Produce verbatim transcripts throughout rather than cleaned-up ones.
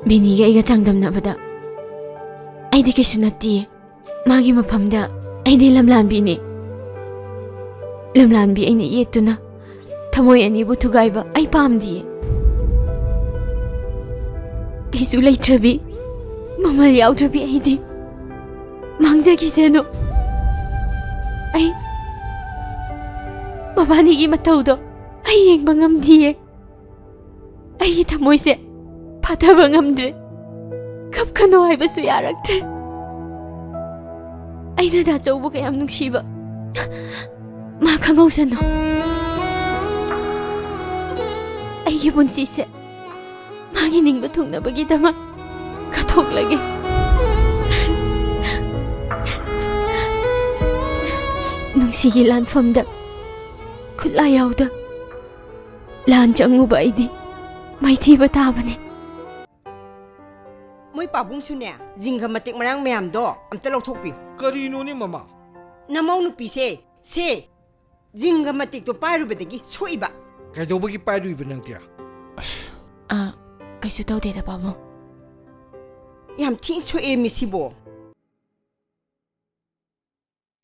ꯕꯤꯅꯤꯒ ꯑꯩꯒ ꯆꯥꯡꯗꯝꯅꯕꯗ ꯑꯩꯗꯤ ꯀꯩꯁꯨ ꯅꯠꯇꯤꯌꯦ꯫ ꯃꯥꯒꯤ ꯃꯐꯝꯗ ꯑꯩꯗꯤ ꯂꯝꯂꯥꯟꯕꯤꯅꯦ꯫ ꯂꯝꯂꯥꯟꯕꯤ ꯑꯩꯅ ꯌꯦꯠꯇꯨꯅ ꯊꯃꯣꯏ ꯑꯅꯤꯕꯨ ꯊꯨꯒꯥꯏꯕ ꯑꯩ ꯄꯥꯝꯗꯤꯌꯦ꯫ ꯑꯩꯁꯨ ꯂꯩꯇ꯭ꯔꯕꯤ, ꯃꯃꯜ ꯌꯥꯎꯗ꯭ꯔꯕꯤ ꯑꯩꯗꯤ ꯃꯥꯡꯖꯈꯤꯁꯅꯨ꯫ ꯑꯩ ꯃꯕꯥꯅꯤꯒꯤ ꯃꯇꯧꯗꯣ ꯑꯩ ꯌꯦꯡꯕ ꯉꯝꯗꯤꯌꯦ꯫ ꯑꯩꯒꯤ ꯊꯃꯣꯏꯁꯦ ꯐꯥꯊꯕ ꯉꯝꯗ꯭ꯔꯦ꯫ ꯀꯞꯀꯅꯣ ꯍꯥꯏꯕꯁꯨ ꯌꯥꯔꯛꯇ꯭ꯔꯦ꯫ ꯑꯩꯅ ꯗꯥ ꯆꯧꯕ ꯀꯌꯥꯝ ꯅꯨꯡꯁꯤꯕ ꯃꯥ ꯈꯪꯍꯧꯁꯅꯨ꯫ ꯑꯩꯒꯤ ꯄꯨꯟꯁꯤꯁꯦ ꯃꯥꯒꯤ ꯅꯤꯡꯕ ꯊꯨꯡꯅꯕꯒꯤꯗꯃꯛ ꯀꯠꯊꯣꯛꯂꯒꯦ꯫ ꯅꯨꯡꯁꯤꯒꯤ ꯂꯥꯟꯐꯝꯗ ꯈꯨꯠꯂꯥꯏ ꯌꯥꯎꯗ ꯂꯥꯟ ꯆꯪꯉꯨꯕ ꯑꯩꯗꯤ ꯃꯥꯏꯊꯤꯕ ꯇꯥꯕꯅꯤ꯫ ꯃꯣꯏ ꯄꯥꯕꯨꯡꯁꯨꯅꯦ, ꯖꯤꯡꯒ ꯃꯇꯤꯛ ꯃꯔꯥꯡ ꯃꯌꯥꯝꯗꯣ ꯑꯝꯇ ꯂꯧꯊꯣꯛꯄꯤꯌꯨ꯫ ꯀꯔꯤꯅꯣꯅꯦ ꯃꯃꯥ? ꯅꯃꯧ ꯅꯨꯄꯤꯁꯦ, ꯁꯦ, ꯖꯤꯡꯒ ꯃꯇꯤꯛꯇꯣ ꯄꯥꯏꯔꯨꯕꯗꯒꯤ ꯁꯣꯛꯏꯕ꯫ ꯀꯩꯗꯧꯕꯒꯤ ꯄꯥꯏꯔꯨꯏꯕ ꯅꯪꯗꯤ? ꯑ, ꯀꯩꯁꯨ ꯇꯧꯗꯦꯗ, ꯄꯥꯕꯨꯡ꯫ ꯌꯥꯝ ꯊꯤ ꯁꯣꯛꯑꯦ ꯃꯤꯁꯤꯕꯣ꯫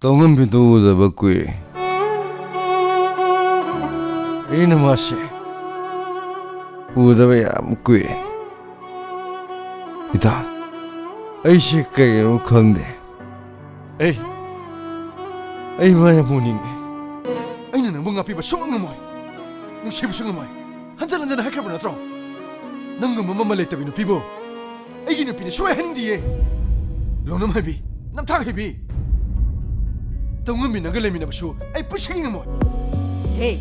ꯇꯧꯉꯝꯕꯤꯗꯨ ꯎꯗꯕ ꯀꯨꯏꯔꯦ꯫ ꯑꯩꯅ ꯃꯥꯁꯦ ꯎꯗꯕ ꯌꯥꯝ ꯀꯨꯏꯔꯦ꯫ ꯏꯇꯥ, ꯑꯩꯁꯦ ꯀꯩꯅꯣ ꯈꯪꯗꯦ꯫ ꯑꯩ, ꯑꯩ ꯃꯥ ꯌꯥꯝ ꯎꯅꯤꯡꯉꯦ꯫ ꯑꯩꯅ ꯅꯪꯕꯨ ꯉꯥꯛꯄꯤꯕ ꯁꯨꯡꯉꯝ ꯉꯝꯃꯣꯏ꯫ ꯅꯨꯡꯁꯤꯕꯁꯨ ꯉꯝꯃꯣꯏ꯫ ꯍꯟꯖꯟ ꯍꯟꯖꯟ ꯍꯥꯏꯈ꯭ꯔꯕ ꯅꯠꯇ꯭ꯔꯣ? ꯅꯪꯒꯨꯝꯕ ꯃꯃꯜ ꯂꯩꯇꯕꯤ ꯅꯨꯄꯤꯕꯨ ꯑꯩꯒꯤ ꯅꯨꯄꯤꯅ ꯁꯨꯡꯍꯥꯏ ꯍꯥꯏꯅꯤꯡꯗꯤꯌꯦ꯫ ꯂꯧꯅꯝ ꯍꯩꯕꯤ, ꯅꯝꯊꯥꯛ ꯍꯩꯕꯤ꯫ ꯇꯧꯉꯝꯕꯤ ꯅꯪꯒ ꯂꯩꯃꯤꯟꯅꯕꯁꯨ ꯑꯩ ꯄꯨꯟꯁꯤꯒꯤ ꯉꯝꯃꯣꯏ꯫ ꯍꯦ,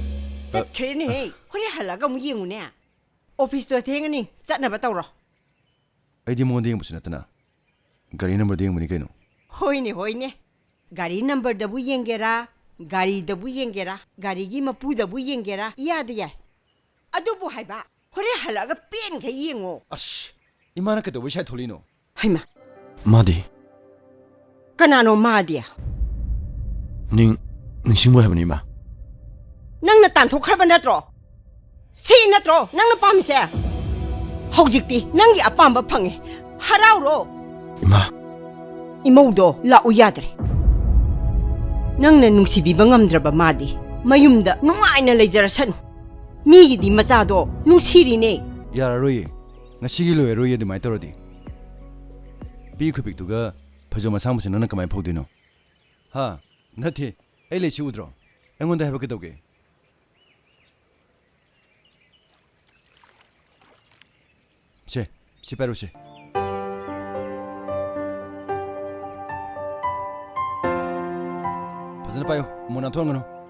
ꯆꯠꯈ꯭ꯔꯦꯅꯦꯍꯦ꯫ ꯍꯣꯔꯦꯟ ꯍꯜꯂꯛꯑꯒ ꯑꯃꯨꯛ ꯌꯦꯡꯉꯨꯅꯦ꯫ ꯑꯣꯐꯤꯁꯇꯣ ꯊꯦꯡꯉꯅꯤ, ꯆꯠꯅꯕ ꯇꯧꯔꯣ꯫ ꯑꯩꯗꯤ ꯃꯉꯣꯟꯗ ꯌꯦꯡꯕꯁꯨ ꯅꯠꯇꯅ ꯒꯥꯔꯤ ꯅꯝꯕꯔꯗ ꯌꯦꯡꯕꯅꯤ ꯀꯩꯅꯣ꯫ ꯍꯣꯏꯅꯦ, ꯍꯣꯏꯅꯦ꯫ ꯒꯥꯔꯤ ꯅꯝꯕꯔꯗꯕꯨ ꯌꯦꯡꯒꯦꯔꯥ, ꯒꯥꯔꯤꯗꯕꯨ ꯌꯦꯡꯒꯦꯔꯥ, ꯒꯥꯔꯤꯒꯤ ꯃꯄꯨꯗꯕꯨ ꯌꯦꯡꯒꯦꯔꯥ, ꯏꯌꯥꯗ ꯌꯥꯏ꯫ ꯑꯗꯨꯕꯨ ꯍꯥꯏꯕ, ꯍꯣꯔꯦꯟ ꯍꯜꯂꯛꯑꯒ ꯄꯦꯟꯈꯩ ꯌꯦꯡꯉꯣ꯫ ꯑꯁ, ꯏꯃꯥꯅ ꯀꯩꯗꯧꯕꯩ ꯁꯥꯏ ꯊꯣꯛꯂꯛꯏꯅꯣ? ꯍꯩꯃꯥ꯫ ꯃꯥꯗꯤ? ꯀꯅꯥꯅꯣ ꯃꯥꯗꯤ? ꯅꯤꯡ-, ꯅꯤꯡꯁꯤꯡꯕ ꯍꯥꯏꯕꯅꯤ, ꯏꯃꯥ꯫ ꯅꯪꯅ ꯇꯥꯟꯊꯣꯛꯈ꯭ꯔꯕ ꯅꯠꯇ꯭ꯔꯣ? ꯁꯤ ꯅꯠꯇ꯭ꯔꯣ ꯅꯪꯅ ꯄꯥꯝꯃꯤꯁꯦ? ꯍꯧꯖꯤꯛꯇꯤ ꯅꯪꯒꯤ ꯑꯄꯥꯝꯕ ꯐꯪꯉꯦ꯫ ꯍꯔꯥꯎꯔꯣ꯫ ꯏꯃꯥ꯫ ꯏꯃꯧꯗꯣ ꯂꯥꯛꯎ ꯌꯥꯗ꯭ꯔꯦ꯫ ꯅꯪꯅ ꯅꯨꯡꯁꯤꯕꯤꯕ ꯉꯝꯗ꯭ꯔꯕ ꯃꯥꯗꯤ ꯃꯌꯨꯝꯗ ꯅꯨꯡꯉꯥꯏꯅ ꯂꯩꯖꯔꯁꯅꯨ꯫ ꯃꯤꯒꯤꯗꯤ ꯃꯆꯥꯗꯣ ꯅꯨꯡꯁꯤꯔꯤꯅꯦ꯫ ꯌꯥꯔꯔꯣꯏꯌꯦ꯫ ꯉꯁꯤꯒꯤ ꯂꯣꯏꯔꯔꯣꯏꯌꯦ ꯑꯗꯨꯃꯥꯏꯅ ꯇꯧꯔꯗꯤ꯫ ꯄꯤ ꯈꯨꯄꯤꯛꯇꯨꯒ ꯐꯩꯖꯣꯝ ꯑꯁꯥꯡꯕꯁꯤ ꯅꯪꯅ ꯀꯃꯥꯏꯅ ꯐꯧꯗꯣꯏꯅꯣ? ꯍꯥ? ꯅꯠꯇꯦ꯫ ꯑꯩ ꯂꯩꯁꯤ ꯎꯗ꯭ꯔꯣ? ꯑꯩꯉꯣꯟꯗ ꯍꯥꯏꯕ ꯀꯩꯗꯧꯒꯦ? ꯁꯦ, ꯁꯤ ꯄꯥꯏꯔꯨꯁꯦ꯫ ꯐꯖꯅ ꯄꯥꯏꯌꯨ, ꯃꯣꯟ ꯅꯥꯟꯊꯣꯛꯍꯟꯒꯅꯨ꯫